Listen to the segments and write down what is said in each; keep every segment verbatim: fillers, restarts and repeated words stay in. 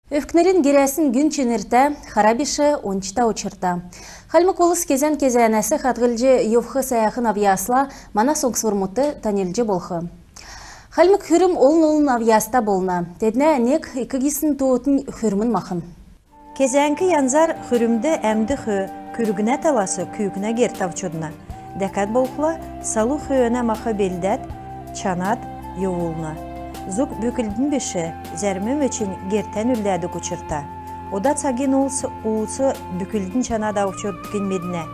Өвкнрин герәсн гүн чинртә, хара биш, ончта учрта. Хальмг улс кезән-кезәнәс хадһлҗ йовх сәәхн авъясла мана соңсврмудт таньлдҗ болх. Хальмг хүрм олн-олн авъяста болна. Теднә нег ик гисн тоотнь хүрмн махн. Кезәңк янзар хүрмд әмд хө, күргнә талас күүкнә герт авч одна. Дәкәд болхла салу хөөнә мах белдәд, чанад йовулна. Зуг бүклднь биш, зәрм мөчнь гертән үлдәдг учрта. Ода цагин улс ууц бүклднь чанад авч оддгинь меднә.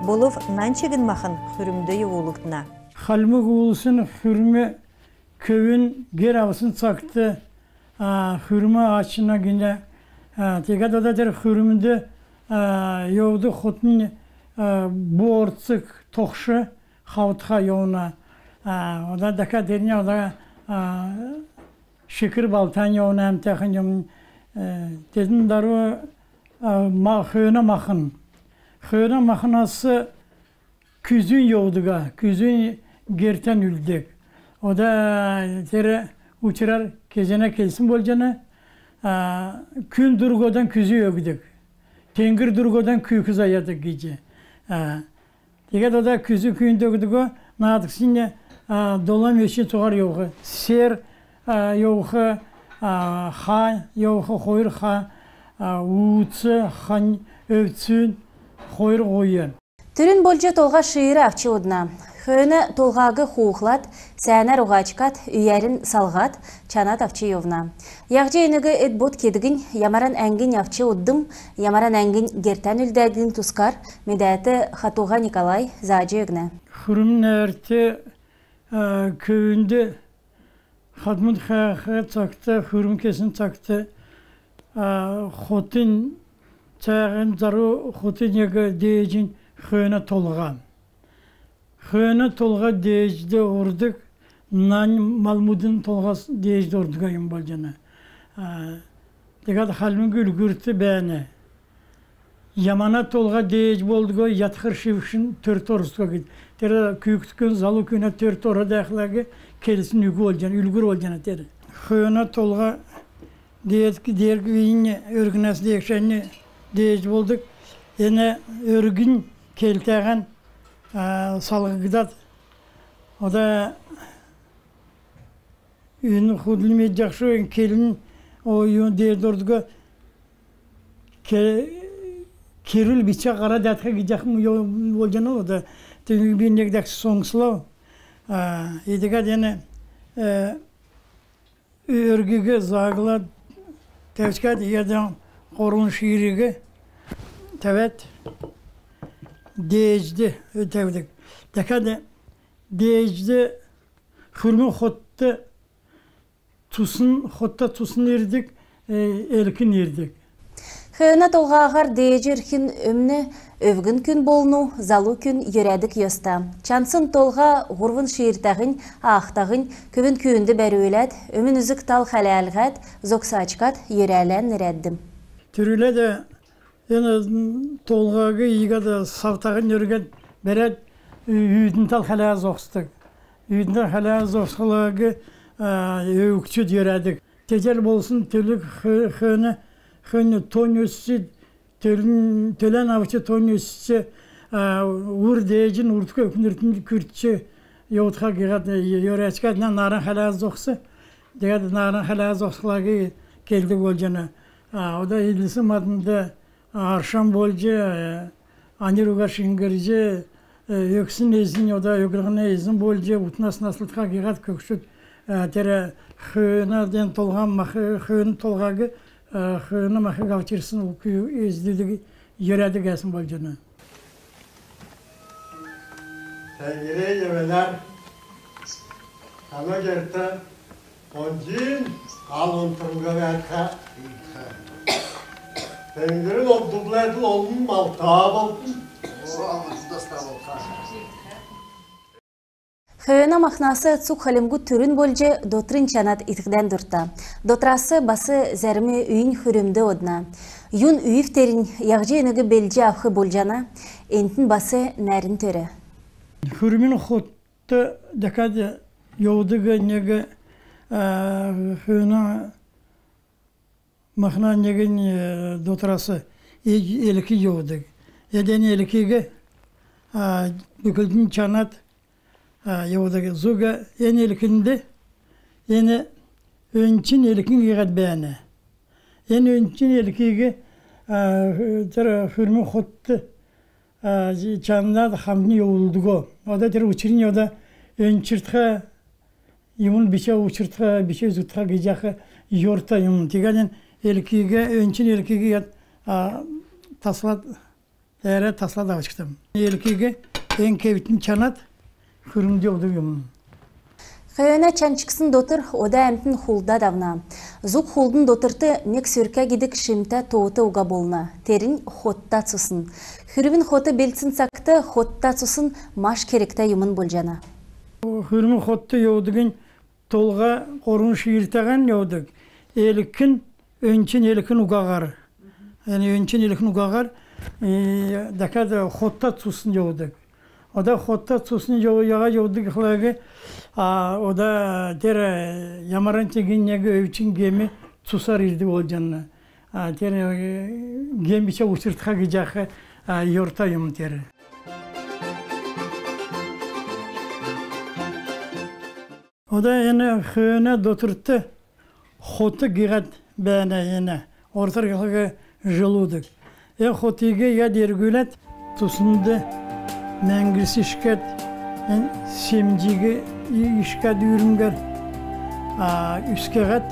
Болв нань чигн махн хүрмд йовулгдна. Хальмг улсин хүрм көвүн гер авсн цагт, а, хүрм ачна гинә, а, тегәд ода тер хүрмд, а, йовдг хотнь, а, бу орцг тохш хавтха йовна, а, ода дәкәд тернь ода, а, шикр балтан йовна, әмтәхн йовна, э, тедн дару, а, ма-, хөөнә махн. Хөөнә махнас күзүн йовдга, күзүн гертән үлддг. Ода тер учрар кезәнә келсн болҗана, а, күн дургодан күзү өгдг, теңгр дургодан күүкн заядаг гиҗ. А, тегәд ода күзү күүнд өгдг, наадкснь, а, долан мөчн цуһар йовх. Сер, а, йовх, а, ха йовх, хойр ха, а, ууц, хань, өвдсн, хойр һуй. Түрүн болҗ толһа шиир авч одна. Хөөнә толһаг хуухлад, сәәнәр уһачкад, үйәрн салһад, чанад авч йовна. Яһҗ энүг эд-бод кедгнь, ямаран әңгнь авч оддм, ямаран әңгнь гертән үлдәдгин тускар медәтә Хатуһа Николай зааҗ өгнә. Хүрмн нәәрт, а, көвүнд хадмуд хәәх цагт, хүрм кесн цагт, а, хотын, цәәһин дару хотын нег дееҗнь хөөнә толһа. Хөөнә толһа дееҗд ордг нань малмудын толһас дееҗд ордг юм болҗана. А, тегәд хальмг үлгүрт бәәнә. Ямана толһа дееҗ болдго, ятхр шившн төрт орсго гиҗ. Тер күүкд күн, залу күнә төрт орад бәәхләг келсн үг болҗана, үлгүр болҗана тер. Хөөнә толһа деедг, деерг бийнь өргнәс деегшәнь дееҗ болдг. Эн өргнь келтәһән, а, салһгдад. Ода эн худл медҗәхш, келн, о, юн дееҗ ордго, ке-, керүл бичә һарад ятха гиҗәхм болҗана ода. Тиигәд би нег дәкҗ соңслов. А, идгәд эн, э, өргиг зааглад тәвчкәд, идгәд һурвн шиириг тәвәд, дееҗд тәвдг. Дәкәд дееҗд, хүрмн хотд цусн, хотд цусн ирдг, э, элкн ирдг. Хөөнә толһаһар дееҗ ирхин өмн өвгн күн болн залу күн йөрәдг йоста. Чансн толһа һурвн шииртәһинь, ааһтаһинь көвүн күүнд бәрүләд, өмн үзг тал хәләлһәд, зогсачкад йөрәлән нерәддм. Түрүләд эн, м, толһаг идгәд савтаһинь өргәд бәрәд, үүдн тал хәләл зогсдг. Үүдн тал хәләл зогсхлаг, а, өвгчд йөрәдг. Тедәр болсн төлг хө-, хөөнә, хөөн тонь өсчд, төлн, төлән авч тонь өсч, а, ур дееҗн урдк өвкнртнь күртҗ йовтха гиһәд, йөрәчкәд, на-, нааран хәләл зогс. Тегәд нааран хәләл зогсхлаг келдг болҗана. А, ода ирлцсн маднд аршан болҗ, э, аньр уга шиңгрҗ, э, өгсн эзнь ода өглһнә эзн болҗ, утнас наслтха гиһәд көгшд, э, тер хөөнә ден толһан мах, хөөн толһаг, э, хөөнә махиг авч ирсн ук эздүлдг, йөрәдг бәәсн болҗана. Теңгр эврәннь тана герт оньдин һал унтрулһ бәәтхә. Теңгрин оддулла эдл олн малта болтн. Хөөнә махнас цуг хальмгуд түрүн болҗ дотрнь чанад иткдән дурта. Дотрас бас зәрм үйнь хүрмд одна. Юн үйв тернь, яһҗ энүг белдҗ авх болҗана, энтн бас нәрн төр. Хүрмн хот дәкәд йовдг нег, э, хөөнә Махна негнь, э, дотрас эг-, элк йовдг. Эдн элкиг, а, бүклднь чанад, а, йовдг. Зуг эн элкнд эн өнчн элкн гиһәд бәәнә. Эн өнчн элкиг, а, тер хүрмн хотд, а, чанад хамдан йовулдго. Ода тер учрнь ода өнчртхә юмн, бичә учртхә, бичә үзгтхә гиҗәх йорта юмн. Тиигәд эн элкиг, өнчн элкиг яд, а, таслад, тер таслад авчкдм. Элкиг эн кевтн чанад хүрмнд йовдг юмн. Хөөнә чанчксн дотр ода әмтн хулдад авна. Зуг хулдн дотрт нег сөркә гидг шимтә тоот уга болна. Тернь хотта цусн. Хүрмн хот белдсн цагт хотта цусн маш кергтә юмн болҗана. Хүрмн хотд йовдгнь толһа һурвн шииртәһән йовдг. Элкн, өнчн элкн угаһар. Яни өнчн элкн угаһар, э, дәкәд хотта цусн йовдг. Ода хотта цусн йов-, яһад йовдг гихлә, а, ода тер, э, ямаран чигн нег өвчн гем цусар ирдг болҗана. А, тер, э, гем бичә учртха гиҗәх, а, йорта юмн тер. Ода эн хөөнә дотрт хот гиһәд бәәнә, эн ордр гихлә желудок. Эн хотиг яд эргүләд, цуснд мәңглс ишкәд, эн семҗиг ишкәд, үрмгәр, а, үскәһәд,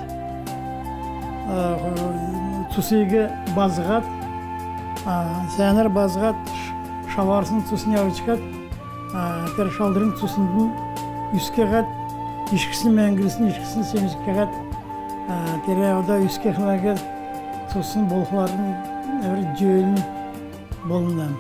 а, цусиг базһад, а, сәәнәр базһад, ш-, шаварсн цусн авчкад, а, тер шалдрң цуснд үскәһәд, ишксн, мәңглсн ишксн семҗ кеһәд, а, тер ода үскәһләгәд цусн болхларн эврә җөөлн болна.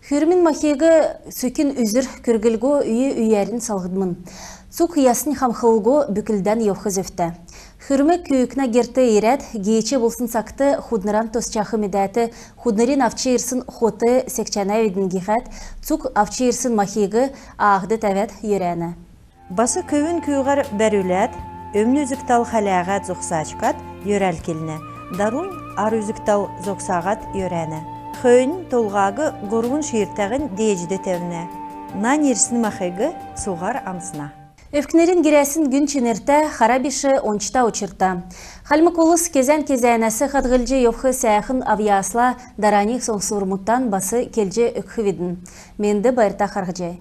Хүрмн махиг цүкин үзүр күрглго, үй-үйәрн салһдмн. Цуг яснь хамхлго бүклдән йовх зөвтә. Хүрмн күүкнә герт ирәд, гиич болсн цагт худнран тосчах медәд, худнрин авч ирсн хот секҗәнәвидн гиһәд, цуг авч ирсн махиг аахд тәвәд йөрәнә. Бас көвүн күүһәр бәрүләд, өмн үзг тал хәләһәд зогсачкад йөрәл килнә, дарунь ар үзг тал зогсаһад йөрәнә. Хөөннь толһаг һурвн шииртәһән дееҗд тевнә. Нань ирсн махиг цуһар амсна. Өвкнрин герәсн гүн чинртә, хара биш ончта учрта. Хальмг улс кезән-кезәнәс хадһлҗ йовх сәәхн авъясла дарани соңсврмудтан бас келҗ өгхвидн. Менд, байрта харһҗай.